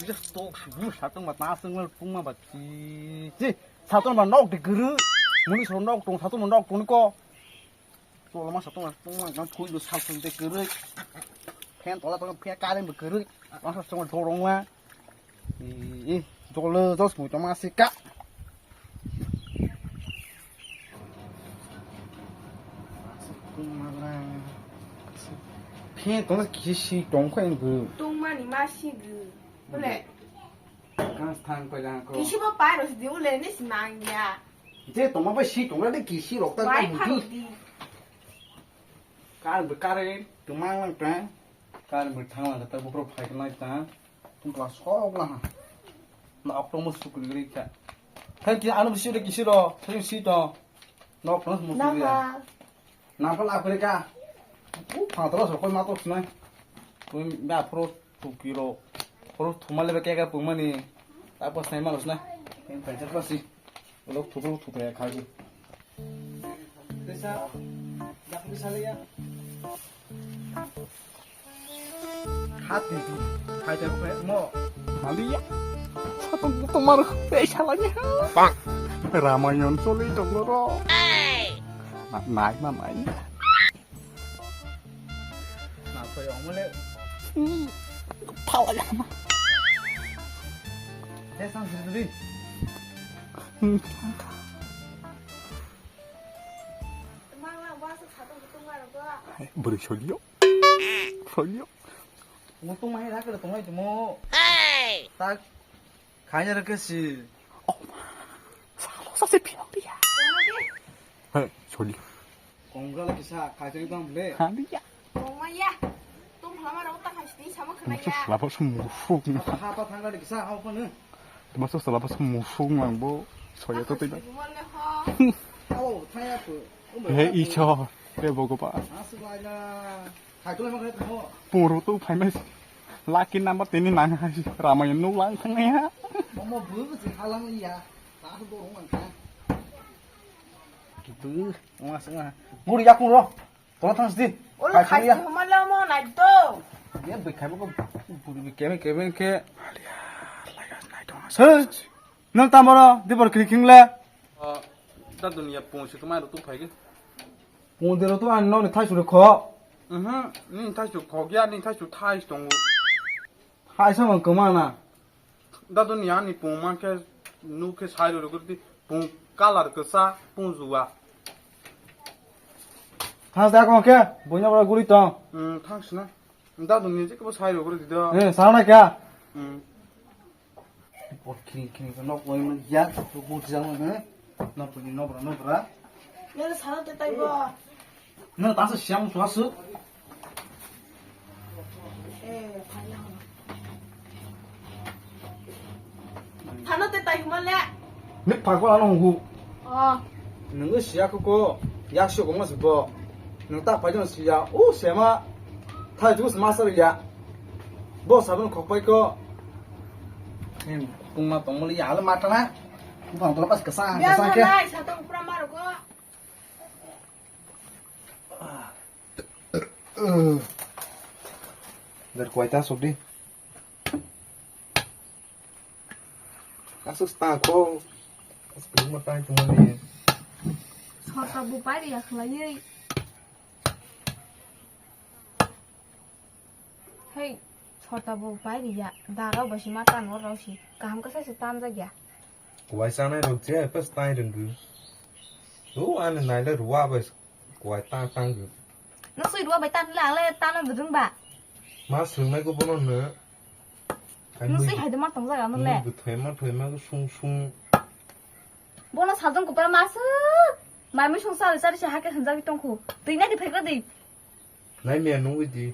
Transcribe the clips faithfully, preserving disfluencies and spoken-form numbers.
Tok subu satong ba ta sung mal pung ma ba chi. Chi satong ba nok de guru. Muni so nok tong satong ba nok tong ko. Cholo ma satong ba tong ma thui do satong de guru. Phen tola tong phe kare ba guru. Ma satong ba dorong ma. Ih, jolo jos mu toma sika. Phe tong kisi tong kho en gu. Tong mani ma si gu. Bole. Kan thang ko jang ko. Kisi ba pai ro si di ule ni si mang ya. Je toma ba si tong ra de kisi rok ta. Bai ko pha ro di. Kar bwkar tumang lang ta. Kar bwthang lang ta bupro phai nai ta. Tum kla sok lang. Na okto mo sukri gri kha. Thai ki anu bisi de kisi ro, thai si to. Nok no mo sukri ya. Na pa la kore ka. U pha to so koi ma to snai. Koi ba pro tu ki ro. Pro tu ma le ke ka pu mani. Ta pa snai ma lo snai. Pen pen ta pa si. Ulok thukro thukre khai. Pisa, yak pisa le ya. Hati tu, khai ta khai mo. Mali ya. Satu tu mar pesa lagi. Pak. Ramayan soli dong ro. Na, nai na nai. Na, koi ong le. Hmm. Pala ya ma. Desa siri. Hmm. Hai, bwrwi solio. Solio. Mutung mai rakle tongai timo. Hey! Tak. Khaina rakesi. Oh. Salo sase piang dia. Hey, solio. Kongra la kisa khaisani tong bole. Ha dia. Tongma ya. Tong lama rok ta khaisani sama khna ya. Laba sum musuk. Ha pa thangla kisa ha pa ne. Tuma so sala pas musung lang bo. Soya to tida. He icho. He bogo pa. Puro to famous. Lucky number tini nang hai. Ramayan no lang thang ya. Gitu. Mas nga. Muri yakung ro. Tolo thang sidi. Olo khai khai ya. Homa lamo nai do. Ye bai khai ko buri bi keme keme ke. Sir, nang tamoro dibor kri khingle. Da dunia pung si kemai rutu phai ge. Pung de rutu an no ni thai suru kho. Mhm, ni thai su kho ya, ni thai su thai tongo. Hai sa mang kemana. Daduni ani pung mankhe nuk khe sai rw rwgwrdi, pung colour kwchak, pung juwa. Thang da kong khe, buina bora guri tong. Hmm, thang sina. Daduni je kebo sai rw rwgwrdi do. Eh, sauna kya? Hmm. Por khini khini nok loi man ya, to bu jang ne. Nok ni nobra nobra. Nang sana te tai bo. Nang ta sa siam su asu. Eh, phano te tai huma le. Ni phagol ano hu. Oh. Nang siya ko ko ya shu ko mas bo. Nang ta phai jong siya. U sema. Thai tu mas ya. Bo sabun khok pai ko. Pungma tongmoli ya le matana. Bang tola pas kesang kesang ke. Nai sa tong pura maro ko. Dar kuai ta sok di. Kasus ta ko. Kasus ma tai tongmoli. Sota bu pai ya khlai. Hei, sota bo pai ri ya. Daro bo si ma tan wor rok si. Kaham kasa se tan jak ya. Kuai sanai rok je pas tai renggu. O ani naile ruwa bai kuai tang tang gu. Nung sui ruwa bai tan le ang le tan no budung ba. Ma sungnai ko bono no. Nung sui hai de ma tong jak ano le. Bwthai ma thoi ma sung sung. Bono sajong kupra ma su. Mai mui sung sari sari se hake hwnjagwi tongkhu. Twi nai di phekra di. Nai miya nungwi di.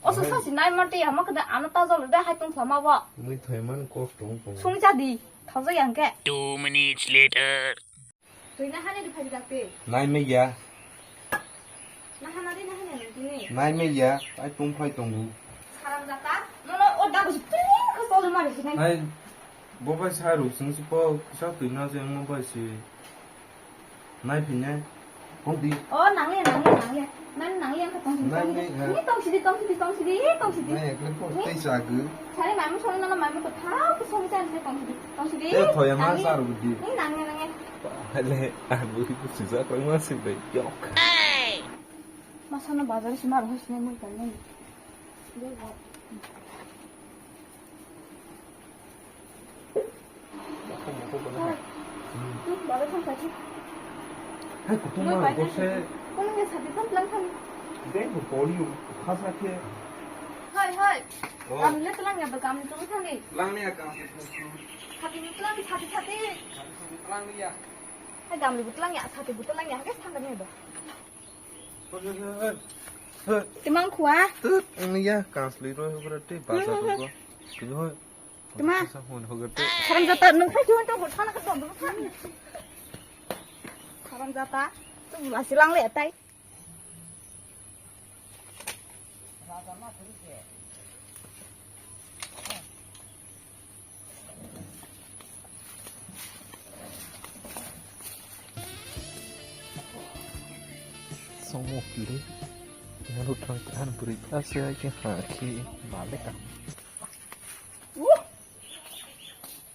O sa sasi nai mati ama kada ano ta jol de hai tong sama bo. Mui thoi man kok tong tong. Sung cha di. Thang jak yang ke. Two minutes later. Twi na hane di phai dakte. Nai miya. Na hana di na hane di ni. Nai miya. Ai tong phai tong. Saram jata. No no o da busi pring ko sol mari sinai. Nai bo bai sa ru sung si po sa twi na se mo bai si. Nai phinai. Hodi. Oh, nangya, nangya, nangya. Nang, nangya, ang tong sidi, tong sidi. Nangya, ha. Ini tong sidi, tong sidi, tong sidi, eh, tong sidi. Nangya, kena kok ini tei chagu. Sari mami song nana mami ko thau ko song chan se tong sidi, tong sidi. Tei thoya ma. Nangya. Sar budi. Ini nangya, nangya. Ale, abu itu sisa kau masih deh. Yok. Masa na bazar sih maru sih mau kan nih. Hai, kutung ma, kose. Kono nge sati tham tlang tham. Deng ko koli u, khasa khe. Hai, hai. Oh. Kami le tlang ya, kami tlang tham ni. Tlang ni ya, kami. Sati tlang, sati, sati. Tlang ni ya. Hai, kami bu tlang ya, sati bu tlang ya, hai, tham ni do. Hoi, hoi, hoi, hoi. Hoi. Timang khua. Tut, ini ya, kasli ro, berarti bazar ro. Kini hoi. Tuma. Sa hon hogar te. Haram jata, nung phai juan to, thana ka to, thana. Haram jata, tu lasi lang le tai. Somo pili. Yang lu thang thang beri kasih aja haki balik ah.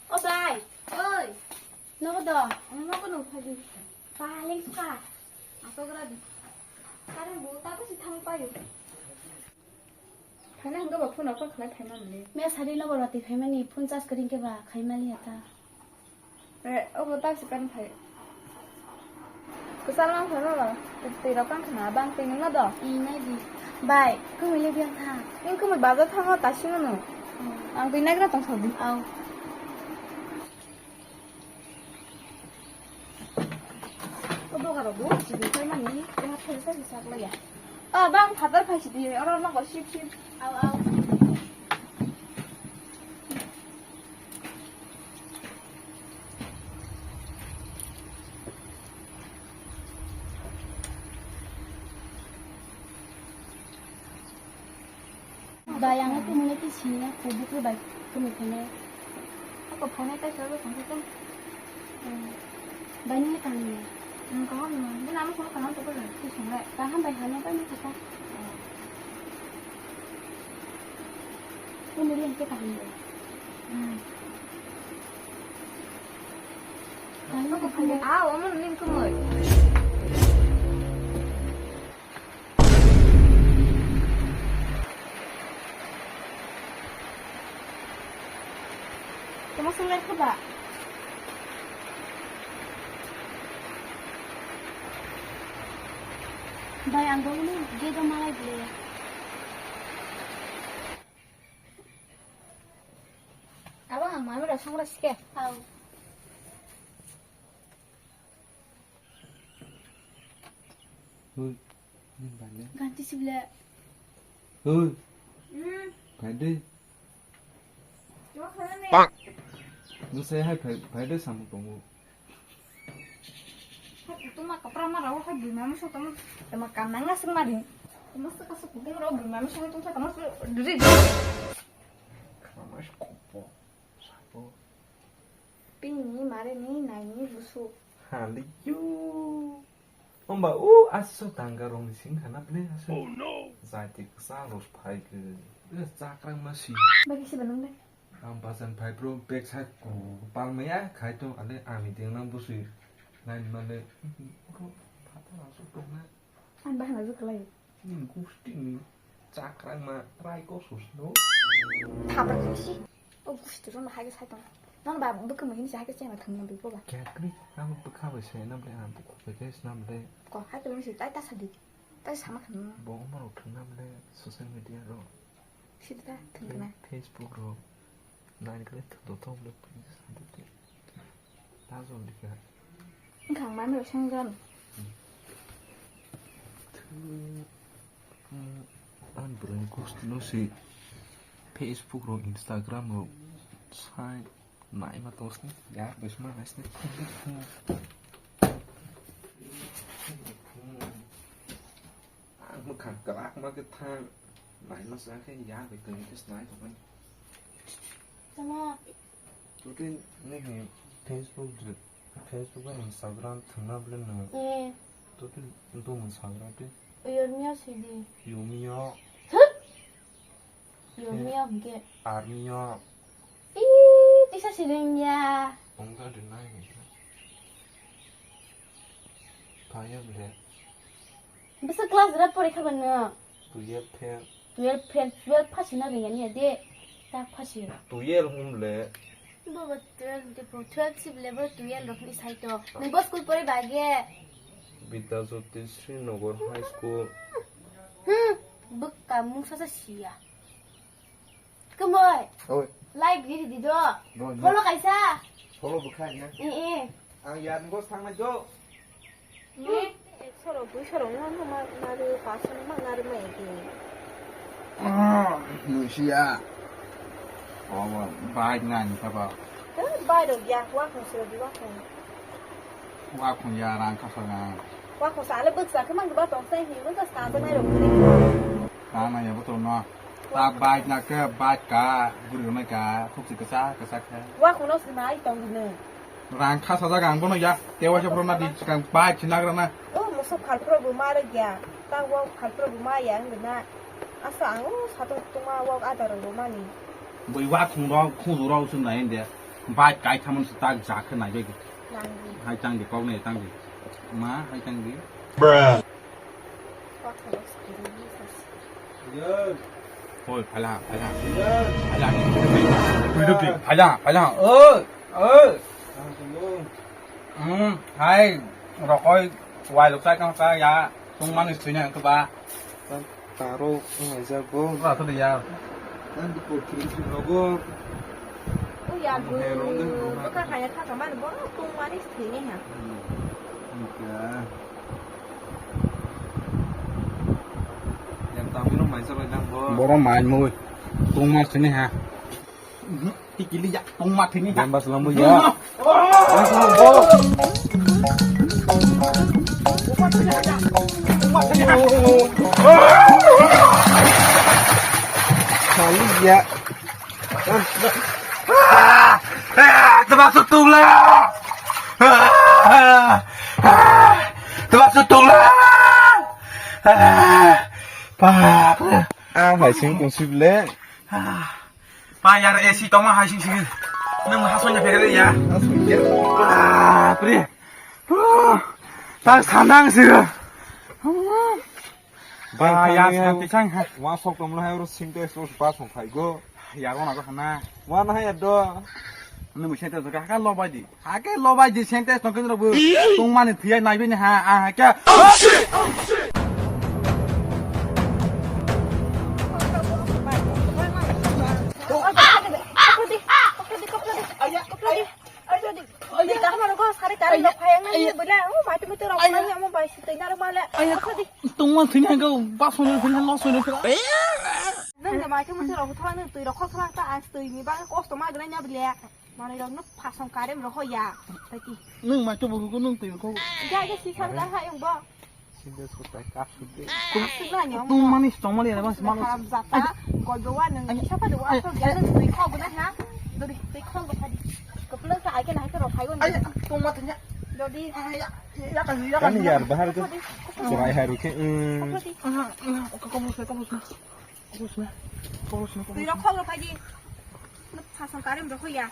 O bai, oi. Nogo do? Ang nogo nung phai di. Paling suka. Asok ra di. Karen bo ta ko si thang payo. Phaina hangga ba phone ko khlai phaima mani. Me sari nogo rati phaimani phone charge kring ke ba khaimali ata. Eh, obo ta si kan phai. Kwchal mang phai baba. Twi rok kang khna bang twi nungna do. I nai di. Bai, kumui le biang tha. Ning kumui bazar thango ta singno. Ang twi nagra tong sadi. Au. O doga rok bo chibui phai mani. Eha phai sa sa sak laya. O bang phatar phai sidi. Oro nogo sip sip. Au au. Bai, ang khe mune twi sini na, kho bukro bai khe mui khe ne. Ako phone tai sa tong khe. Bai ni tang ni. Ang kaham no. Din amo phone kaham to ko. Twi song le. Kaham bai hano bai ni kha. Ko muri ang khe kaham de. Hmm. Kaham ko phone. Ah, omo ning ko moi. Tamo sung lai khuba. Bai, ang dong ni gate o malai bile. Abo ang mami rok sangra sike. Au. Hui, ini balik. Ganti sibile. Hui. Hmm. Balik. Bang. Nung saya hai balik, balik sama kamu. Hai, itu mah kepala mah rawat hai bima musuh teman. Teman kanang ngasih mari. Teman suka suka dia rawat bima musuh itu saya teman suka diri. Keramas kopo. Sapo. Pini mare ni nai ni busu. Haliyo. Omba u aso tanga rong ni sing khana ble aso. Oh no. Zai ti ksa los phai ke. Chakrang ma si. Bagi si benung de. Ang basan phai bro bag sa ku pal maya khai to ale ami deng nang busu. Nai ma le. Ro phata aso tong na. Ang bahana juklai. Nini gusti ni chakrang ma rai ko sus no. Thapra kisi. O gusti ro ma hai sai tong. Non ba bukha ma hin sai ka chema thang na bi ko ba. Kya kri ang bukha ba sai nam le ang bukha ba guys nam le. Ko hai to si tai ta sadi. Tai sama khan. Bo mo ro thang nam le social media ro. Sida thang na. Facebook ro. Nine kre to to to le please. Lazon dikha. Khang mami rok sengjan. An bwrwini gusti no si Facebook rok Instagram rok sai naima tong sini ya besma nai sini. Ang mwkhang kwrak ma khe thang naima sa khe ya bai tong khe snai tong. Tama. Totally nini Facebook, Facebook bai Instagram thwngna bwle no. Eh. Tuti, tuti mun sagra te. Yormia sidi. Yumio. Huh? Yormia hingke. Armio. Ih, tisa sidi ya. Ongka de nai. Kaya ble. Bisa class rat pore khaban no. Tuye phen. Twelve fail, twelve pass hina ringya niya de. Tak pass hina. Twelve hum le. Bo bo twelve de bo twelve sib le bo twelve rok ni sai to. Nang bo school pore ba ge. Bidya Jyoti Srinagar High School. Hmm. Bwkha mungsa sa siya. Kemoi. Oi. Like di di do. Bo, bo. Follow kaisa. Follow bwkha ya. Eh eh. Ang yar ngo sang nai do. Sorok bui sorok no no ma nari pasang ma nari ma edi. Nusia. Oh, bai ngan kaba. Eh, bai do ya wa ko so di wa ko. Wa ko ya rang ka sa na. Wa ko sa le buk sa ke mang ba tong sai hi buk sa sa nai ro. Na na ya bo to no. Ta bike na ke bike ka, guri mai ka, khuk si kasa, kasa khe. Wa khuno si mai tong gini. Rang kha sajak ang bono ya, tewa se phoro na di, sikang bike si nagra na. Oh, moso phalpro bo ma rek ya. Ta wa phalpro bo ma ya ang na. Asa ang o satung tuma wa ada rang bo mani. Bui wa khung rok, khung rok sung na ende. Bike kai thamon si tak jak khe nai bai. Nang di. Hai tang di, kok ne tang di. Ma, hai tang di. Bruh. Oi, phaila, phaila. Phaila. Phaila, phaila. Oi, oi. Hmm, hai, rokoi, wai luk chai kang cha ya. Tung mani sui na kaba. Taro, ngai ja bo. Ba to ya. Ang di ko kiri kiri rogo. O ya, bu, buka kaya kha kamar bo, tungmani thini ha. Buka. Yang tamu no maisa bai nang bo. Boro mai mui. Tungma thini ha. Tikili ya, tungma thini ha. Yang bas lambu ya. Tungma. Kali ya. Tebak sutung lah. Tebak sutung lah. Pak. Ah, hai sing kung sip le. Pa yar A C tongma hai sing sing. Nang hasong ya pegre ya. Hasong ya. Bapre. Tak sandang sih. Bang, ah, ya, santi sang, ha. Wa sok tom lo hai ro sing te so pa song khai go. Ya ro na go hana. Wa na ya do. Ni mo sente ka ka lo bai di. Ha ke lo bai di sente to kin ro bu. Tung mani thia nai bini ha. Ah, ha ke. Tungma thini hangko basong thini lo soi lo. Nang da mai thung thung rok thang nang twi rok khok thang ta ang twi ni ba kosto ma gna nya bile. Manwi rok nuk phasong karem rok ya. Tati. Nung mai to buku nung twi ko. Ja ja si sa da ha yung bo. Sindes ko tai kap sudde. Tung mani stomali ada mas malu. Haram jata. Gol do wa nang sa pa do wa so ya nang twi khok gna ha. Dori twi khok do phadi. Koplo sa ai ke na ke rok phai gon. Tungma thini. Dodi. Kani yar bahar ke. Serai haru ke. Koplo di. Aha, aha, oka koplo sa, koplo sa. Twi rok khok rok phai di. Nuk phasong karem rok ya.